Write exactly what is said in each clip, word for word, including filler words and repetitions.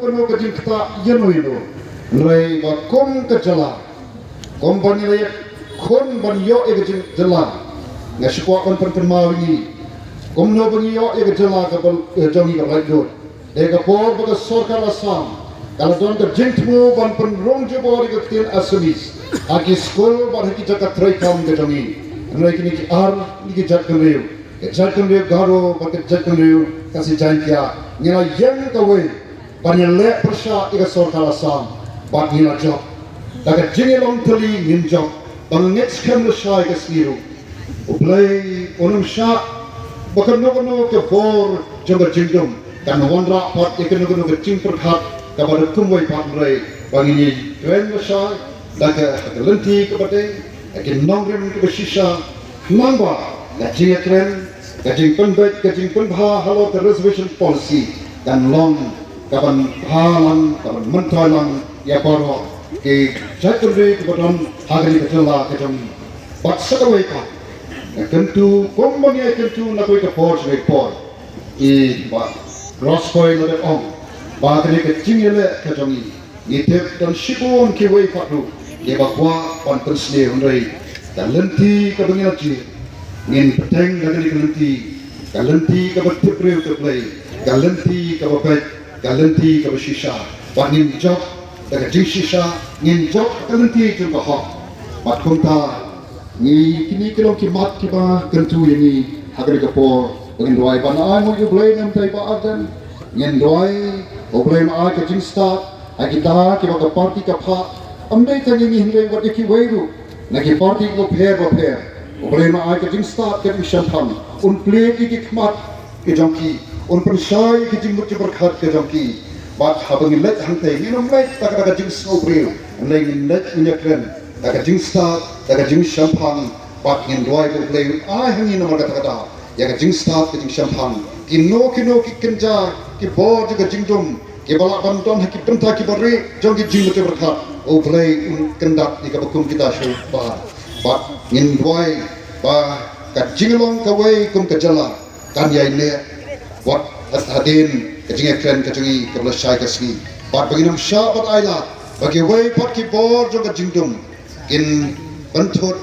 Kano ka jingktah ïano ïano. Hynrei ba kum ka jylla, kum ba ngi la ïakhun ban ïoh ïa ka jylla, nga sngewkwah ban pynkynmaw ïa ngi kumno ba ngi ïoh ïa ka jylla kaba, eh, jong ngi kaba laitluid. Dei ka por ba ka sorkar Assam ka la don ka jingthmu ban pynrung jubor ïa ka ktien Assamese ha ki skul bad ha ki jaka treikam ka jong ngi. Hynrei kine ki ar ki jait bynriew, ka jait bynriew Garo bad ka jait bynriew Khasi Jaiñtia, ngi la ïeng kawei ban ïaleh pyrshah ïa ka sorkar Assam bad ngi la jop. Da ka jingïalong thylli ngin jop, ba ngin ngeit skhem lashai ka sngi ruh. U Blei un ym shah ba kano kano ka bor jong ka jingdum kan wanrah pat ïa kano kano ka jingpyrkhat kaba da kumwei pat, hynrei ba ngin ïakren lashai da ka, ka lynti kaba dei, da ki nongrim kiba shisha, nangba ka jingïakren, ka jingpynbeit, ka jingpynbha halor ka reservation policy kan long kaban bha lang, kaban myntoi lang ïa baroh ki jait bynriew kiba don ha kane ka jylla ka jong ngi. Bad sa kawei pat, nga kyntu kumba ngi kyntu na kawei ka por sha kawei ka por, i Bah Roskoi la dep ong ba kane ka jingïaleh ka jong ngi, ngi tip don shibun kiwei pat ruh kiba kwah ban pynsniew, hynrei ka lynti kaba ngi la jied, ngin bteng da kane ka lynti, ka lynti kaba tip briew tip Blei, ka lynti kaba beit, ka lynti kaba shisha. Bad ngin jop da ka jingshisha, ngin jop da ka lynti jong ka hok. Bad kumta, ngi, kine ki long ki mat kiba kyntu ïa ngi ha kane ka por ba ngin duwai ban ai nguh ïa U Blei namar ba ar dang ngin duwai, U Blei un ai ka jingstad ha kita kiba ka party ka phah. Ym dei tang ïa ngi hynrei wat ïa kiwei ruh na ki party kiba pher ba pher. U Blei un ai ka jingstad, ka jingshemphang, un plie ïa ki khmat ka jong ki, un pynshai ïa ki jingmut jingpyrkhat ka jong ki. Bad haba ngin leit hangtei, ngin ym leit da ka, da ka jingsngewbriew, hynrei ngin leit, ngin ïakren da ka jingstad, da ka jingshemphang. Bad ngin duwai ba U Blei un ai ha ngi namar kata ka daw ïa ka jingstad, ka jingshemphang. Kino kino ki kynja, ki bor jong ka jingdum kiba lah ban don ha ki bynta kiba rieh jong ki jingmut jingpyrkhat, U Blei un kyndat ïa kaba kum kita shuh ba. Bad ngin duwai ba ka jinglong kawei kum ka jylla kan ïai neh wat hadien ka jingïakren ka jong ngi kaba lashai ka sngi. Bad ba ngin ym shah ban ailad ba kiwei pat ki bor jong ka jingdum kin pynthut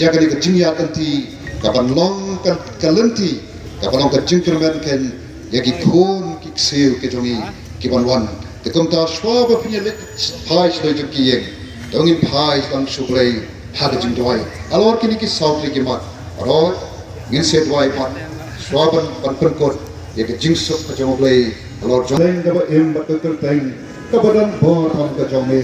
ïa kane ka jingïaid lynti kaban long ka, ka lynti kaban long ka jingkyrmen kein ïa ki khun ki ksiew ki jong ngi kiban wan. Te kumta shuwa ba phin ïaleit phai sha la jong ki ïing, to ngin phai lang sha U Blei ha ka jingduwai halor kine ki saw tylli ki mat. Baroh ngin sa duwai pat shuwa ban, ban pynkut ïa ka jingsuk ka jong U Blei halor jong. Kyrteng kaba im bad ka kyrteng kaba don bor tam ka jong me.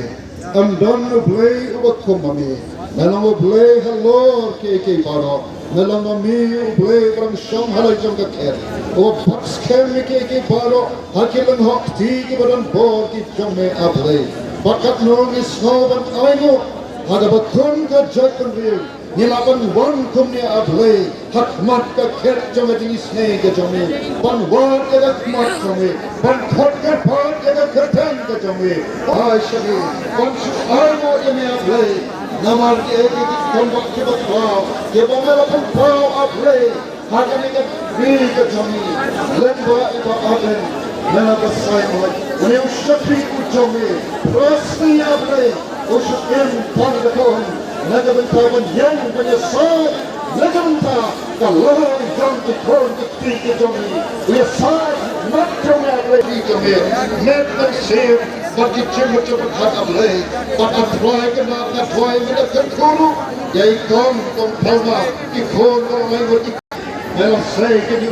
Ym don U Blei uba kum ma me. Me long U Blei halor kiei kiei baroh. Me long ma me U Blei uba dang shong ha la jong ka khet, uba bat skhem ïa kiei kiei baroh ha ki lynghok kti kiba don bor ki jong me, A Blei. Bad katno ngi sngew ban ainguh ha kaba kum ka jaitbynriew ngi lah ban wan kumne, A Blei, ha khmat ka khet jong ka jingisynei ka jong me, ban wad ïa ka khmat jong me, ban khot kyrpad ïa ka kyrteng ka jong me. Ai sha me, ban shu ainguh ïa me, A Blei, namar kiei kiei ki khun kiba khraw kiba me la pynpaw, A Blei, ha kane ka ri ka jong ngi. Lyngba i Bah Ardent, me la ka sai mo, une u shakri u jong me, Prasni, A Blei, u shu im tang da ka um na ka bynta ban ïeng ban ïasaid na ka bynta ka lawei jong ki khun ki kti ki jong ngi. U ïasaid mat jong me, A Blei, ki jong me, met mynsiem bad ki jingmut jingpyrkhat, A Blei. Bad A Trai kane nga duwai, nga da kyntu ruh ïa i Kong Kong Palma, ki khun, Kong Laingut, i Me la sei kane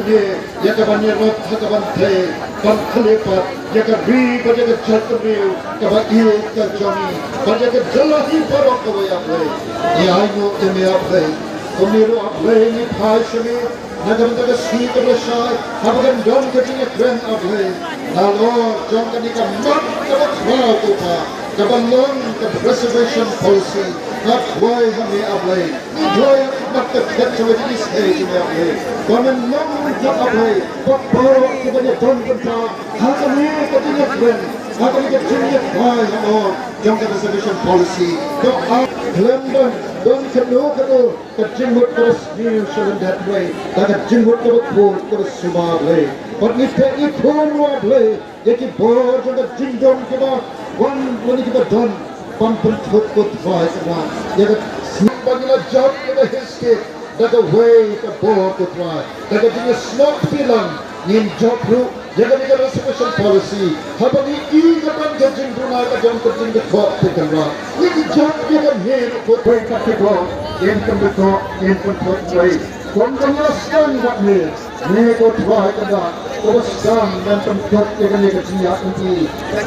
ïa ka ban ïarap ha ka ban tei ban khleh pat ïa ka ri bad ïa ka jaitbynriew kaba ïeit ka jong ngi bad ïa ka jylla hi baroh kawei, A Blei. Ngi ainguh ïa me, A Blei. Kumne ruh, A Blei, ngi phai sha me na ka bynta ka sngi kaba lashai haba kan don ka jingïakren, A Blei, nalor jong kane ka mat kaba khraw, ko Pa, kaba long ka reservation policy. Nga duwai ha me, A Blei. Ngi duwai ha khmat ka khet jong ka jingisynei jong me, A Blei, ba men long ryngkat, A Blei, bad baroh kiba ïadon bynta ha kane ka jingïakren, ha kane ka jingïatrei halor jong ka reservation policy. To, A, khlem don, don kano kano ka jingmut kaba sniew sha lyndet, Blei, da ka jingmut kaba khuid kaba suba, Blei. Bad ngi teh ngi khum ruh, A Blei, ïa ki bor jong ka jingdon kiba wan, wan kiba don ban pynthut, ko Trai Kynrad, ïa ka snem ba ngi la jop ïa ka Hill State da kawei ka bor, ko Trai, da ka jingïasnoh kti lang ngin jop ruh ïa kane ka reservation policy. Haba ngi i ka ban ka jingduna ka jong ka jingkyrkhu, te Kynrad, ngi jop ïa kane ruh, ko Trai, ka te bor ngin pynthut, ngin pynthut, Trai. Kum ka ngi la sdang bad me, me ko Trai Kynrad, ko ba sdang ban pynthut ïa kane ka jingïaid lynti.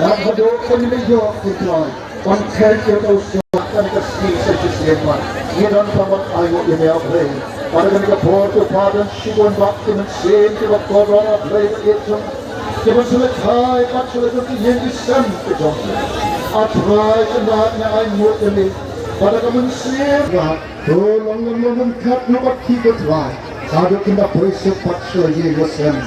Bad haduh ba ngin ïoh, ko Trai, ban kheit ïa ka u soh kane ka sngi sa shisien pat, ngi don tang ban ainguh ïa me, A Blei. Bad ha kane ka por, ko Pa, don shibun bad ki mynsiem kiba kordor, A Blei, ba ïeit jong, kiba shu lehkai bad shu leh jong ki ïing ki sem ki jong ki. A Trai Kynrad, ngi ainguh ïa me. Bad ha ka mynsiem, Trai, to long, long, long ryngkat noh bad ki, ko Trai, haduh kin da poi suk bad shu ïing la sem.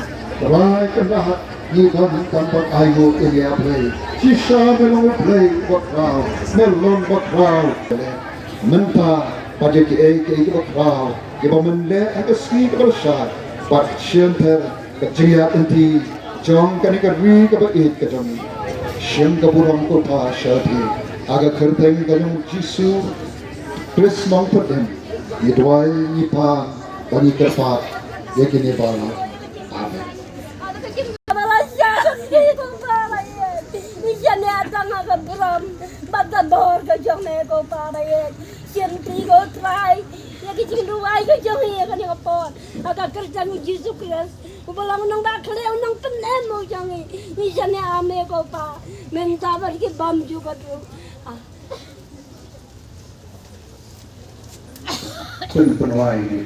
Trai Kynrad, ngi don tang ban ainguh ïa me, A Blei. Shisha me long U Blei uba khraw, me long uba khraw. Mynta bad ïa kiei kiei kiba khraw kiba men leh ha ka sngi kaba lashai, bad shim pher ka jingïaid lynti jong kane ka ri kaba ïeit ka jong ngi. Shim ka burom, ko Pa, sha phi. Ha ka kyrteng ka jong U Jisu Khrist Nongpynim ngi duwai, ngi pan bad ngi kyrpad ïa kine baroh. Amen. Ba la shah, ko Pa ba ïeit. Ngi shaniah tang ha ka burom bad ka bor ka jong me, ko Pa ba ïeit. Shim phi, ko Trai, ïa ki jingduwai ka jong ngi ha kane ka por, ha ka kyrteng U Jisu Khrist, uba long u nongbakhlieh, u nongpynim u jong ngi. Ngi shaniah ha me, ko Pa, mynta bad ki bymjukut ruh. Ah. Pyn-, pynwai.